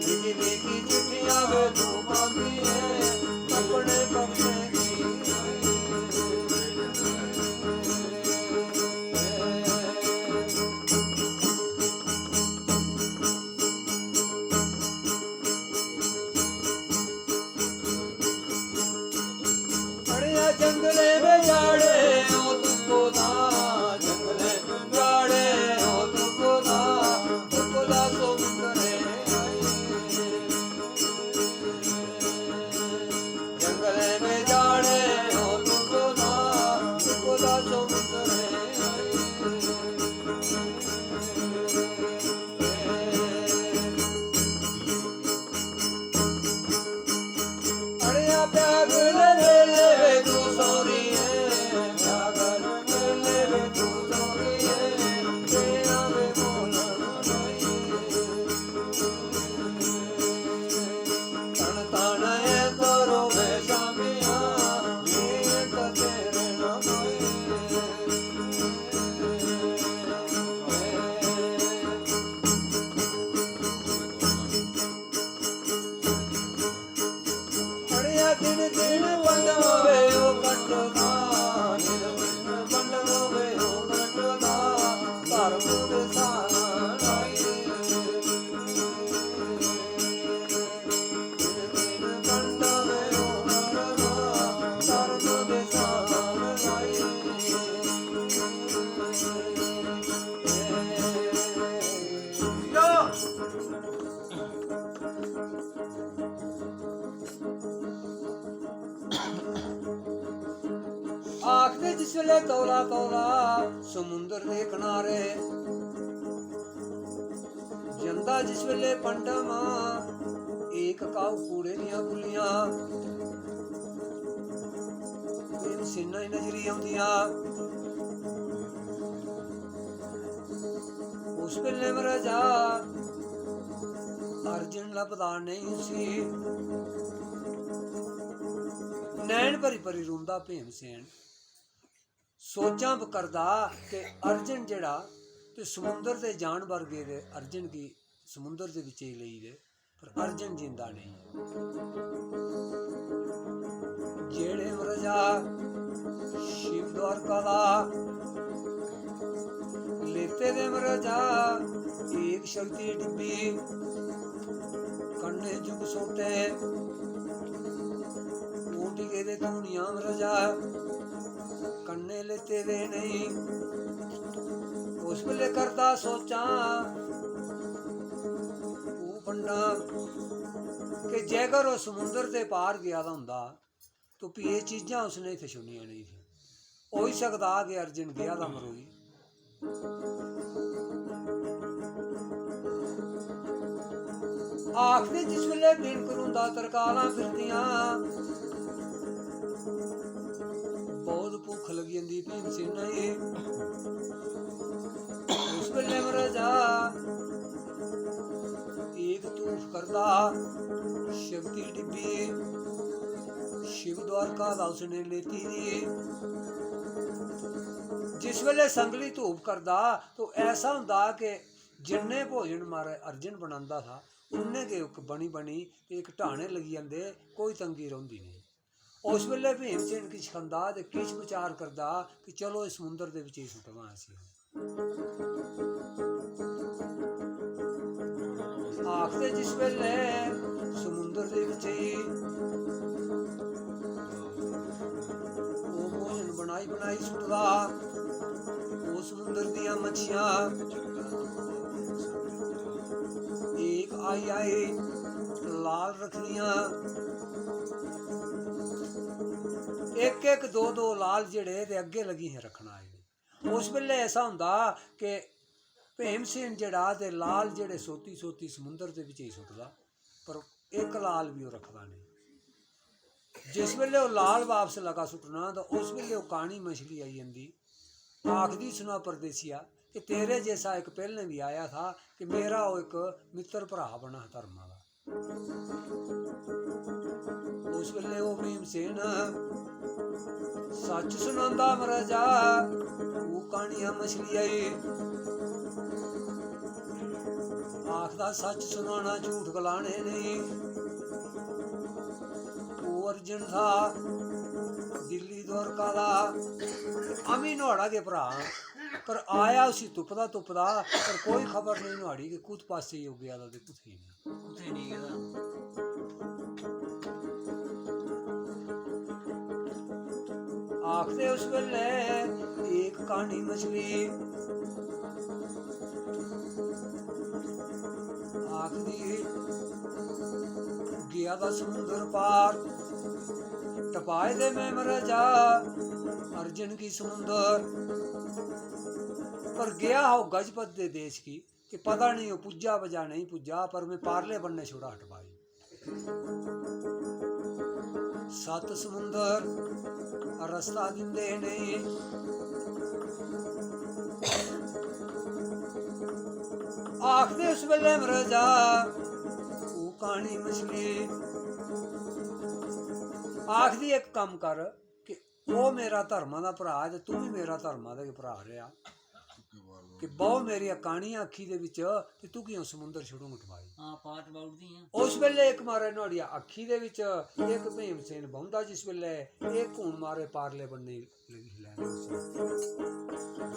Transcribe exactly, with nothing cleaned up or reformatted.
लिखी लिखी चिट्ठियां वे तू पांदी है अपने बख्शे की। अड़िया जंगले में जाड़े ओ तुको दा, जंगले में जाड़े ओ तुको दा, तुको दा समुंदरे आई। जंगले में जाड़े ओ तुको दा, तुको दा समुंदरे आई। अड़िया प्यागल मेले वे तू सौरी है, प्यागल मेले वे तू सौरी है, तेरा वे बोलन भाई। तन तन है तोरो वे शामिया, नीत तेरे ना भाई। अड़िया दिन दिन बंडवे ओ कटदा, दिन दिन बंडवे ओ कटदा, धर्म दे सारा लाई। दिन दिन बंडवे ओ कटदा, धर्म दे सारा लाई। आखदे जिसलै तौला तौला समुंदर दे कनारे जंदा जिस वेले पंडम, एक काऊ कूड़े दियां गुल्लियां भीम सेना ही नजरी औंदियां। उस बेल्लै महाराजा अर्जुन लभदा नेईं उसी। नैन भरी भरी रोंदा भीमसेन। सोचां ब करदा कि अर्जुन जेह्ड़ा ते समुंदर दे जानवर गेदे अर्जुन गी समुंदर दे बिच्चे लेई दे। पर अर्जुन जींदा नेईं। जेड़े मरजा शिव द्वारका दा लेते दे मरजा एक शक्ति डिब्बी कन्ने जुग सोटे ओटी गेदे धूनिया मरजा कन्ने लेते दे नेईं। उस बेले करदा सोचां ओह् बंडा कि जेकर ओह् समुंदर दे पार गेआ दा होंदा तो फ्ही एह् चीजां उसने इत्थै छुड़नियां नेईं हियां। होई सकदा कि अर्जुन गेआ दा मरोई। आखदे जिस बेल्लै दिन करूंदा तरकालां फिरदियां बहुत भुक्ख लगी जंदी भीमसेना गी। उस बेल्लै मरजा एक धूफ करदा शक्ति डिब्बी शिव द्वारका दा उसने लेती दी। जिस बेल्लै संगली धूफ करदा तो ऐसा होंदा कि जिन्ने भोजन मारे अर्जन बनांदा था उन्ने गै इक बनी बनी ते इक ढाने लगी जंदे, कोई तंगी रौंह्दी नेईं। उस बेल्लै भीमसेन किश खंदा ते किश विचार करदा कि चलो इस समुंदर दे बिच ही सुट्टना असी। आखदे जिस बेल्लै समुंदर दे बिच ही ओह् भोजन बनाई बनाई सुट्टदा, ओह् समुंदर दियां मच्छियां एक आई आई लाल रखदियां, इक इक दो दो लाल जेह्ड़े ते अग्गें लगी हे रखना। उस बेल्लै ऐसा होंदा कि भीमसेन जेह्ड़ा ते लाल जेह्ड़े सोती सोती समुंदर दे बिच ही सुट्टदा, पर इक लाल बी ओह् रखदा नेईं। जिस बेल्लै ओह् लाल वापस लगा सुट्टना तां उस बेल्लै ओह् कानी मछली आई जंदी। आखदी सुना परदेसिया कि तेरे जैसा इक पैह्लें भी आया था कि मेरा ओह् इक मित्तर भ्राऽ बना हा धर्मा दा। उस बेल्लै ओह् भीमसेन सच सनांदा मराजा, ओह् कानियां मछली आई। आखदा सच सनाना, झूठ गलाने नेईं। ओह् अर्जुन था दिल्ली द्वारका दा, अमी नुहाड़ा गै भ्राऽ, पर आया उसी तुपदा तुपदा, पर कोई खबर नेईं नुहाड़ी कि कुत पासै ओह् गेआ दा ते कुत्थै नेईं। कुत्थै नेईं गेदा। आखदे उस बेल्लै इक कानी मछली आखदी, गेआ दा समुंदर पार, टपाए दे में मराजा अर्जन गी समुंदर। पर गेआ हा ओह् गजपत दे देश गी, कि पता नेईं ओह् पुज्जा बजा नेईं पुज्जा, पर में पारले बन्ने छोड़ा टपाई। सत्त समुंदर रस्ता दिंदे नेईं। आखदे उस बेल्लै मराजा, ओह् कानी मछली आखदी, इक कम्म कर कि ओह् मेरा धर्मा दा भ्राऽ ऐ ते तूं बी मेरा धर्मा दा गै भ्राऽ रेहा। कि बौह् मेरिया कानियां अक्खी दे बिच, ते तुगी अ'ऊं समुंदर छुड़ूंग टपाई। हां, पार टपाई ओड़दी आं। उस बेल्लै इक मारै नुहाड़िया अक्खी दे बिच, इक भीमसेन बौंह्दा जिस बेल्लै, इक हून मारे पारले बन्ने लगी लैने उसी।